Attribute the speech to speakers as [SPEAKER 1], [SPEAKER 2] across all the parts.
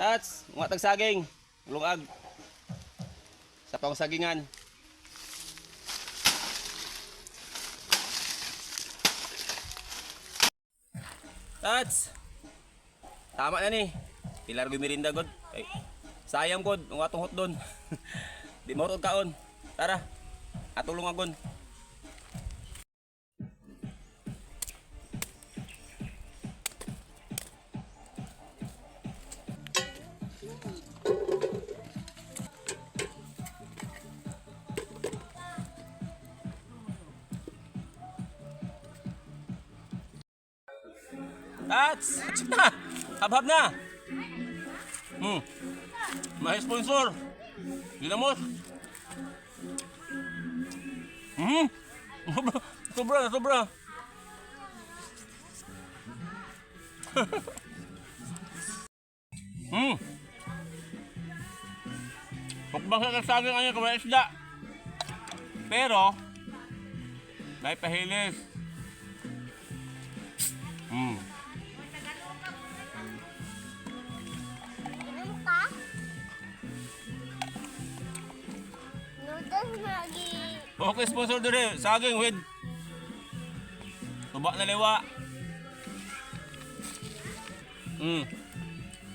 [SPEAKER 1] Tats, mga tagsaging, lungag. Sa pangsagingan. Tats. Tama na ni. Pilar ko merinda god. Ay, sayang god, ang atong hotdon. Di mo kaon. Tara. Atulong agon. Tats! Na! Habhab na! May sponsor. Ginamos. Sobra, sobra, sobra. Mukbang sa kasaging ano kawala isda. Pero, may pahilis.
[SPEAKER 2] Inom ka? Noodles Maggi.
[SPEAKER 1] Okay, sponsor dire. Saging with tuba na liwa.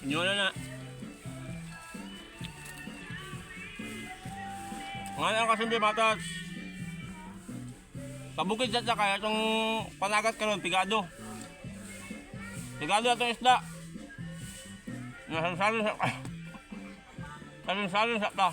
[SPEAKER 1] Inyo na na. Nga ang kasimbi matas. Pabukid sa kaya itong panagat karon pigado. Pigado atong isda. Nasalsalin sa Salin-salin sa ta.